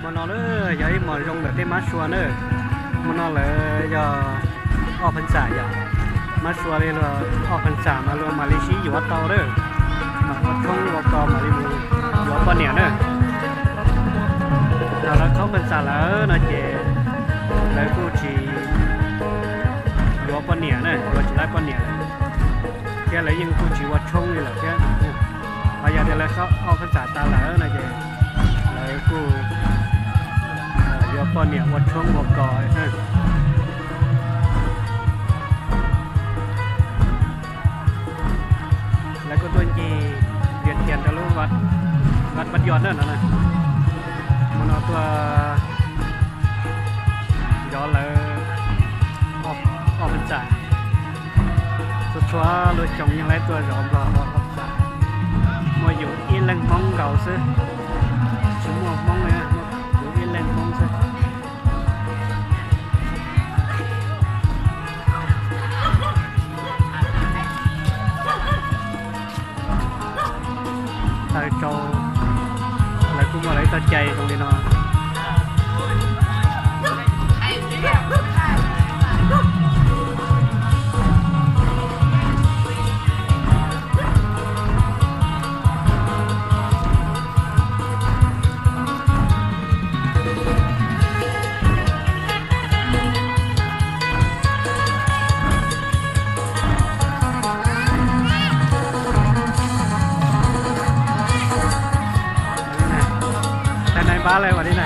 Hmo no na yog ib hmos zoo ntawm tej mab sua na. Hmo no lawv yog ob phav xam yom, mab sua li luag ob phav xam mas luag mam li sib yuav tau na, mam ua tshoob ua kos mam li mus yuav poj niam na. Thaum lawv qhov phav xam lawm no ces lawv kuj tsis yuav poj niam na, yuav tsis laib poj niam lawm, thiab lawv yeej kuj tsis ua tshoob li lawm thiab. Ho yog tias lawv qhov ob phav xam tas lawm no ces lawv kuj yuav poj niam ua tshoob ua kos. Lawv kuj tuaj ncig vias thias rau lub vaj Npab Yos na no. Hmo no tuaj zov lawv ob phav xam. Txhua txhua lub xyoo yeej laib tuaj zov Nplog ob phav xam. Muaj yus ib leeg Hmoob nkaus xwb, tsis muaj Hmoob li, yus ib leeg Hmoob xwb. Taw tsau, lawv kuj muaj lawv ib tog cai zoo li no. Tag nai npab lawm li na.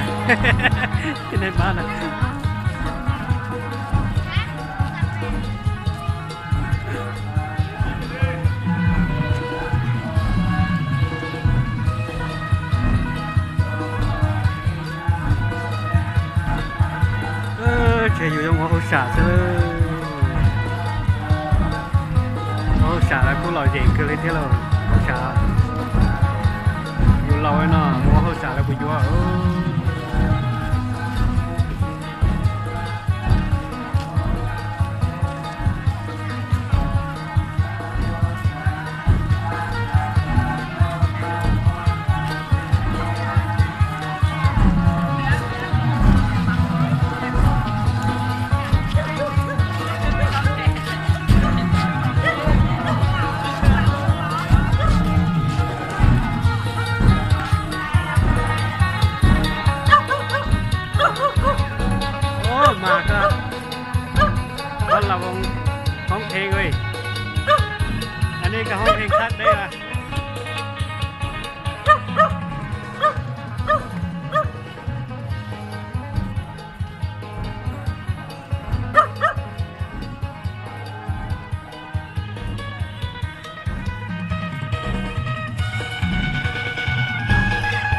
Tag nai npab na. Tseg yus yuav ua hauj sam xwb. Ua hauj sam lawv kuj lom zem kawg li thiab lauj. Hauj sam, yus laus no mus ua hauj sam lawv kuj yuav. Ua mas koj, koj los hoob pheej, koj hoob pheej thaj deb.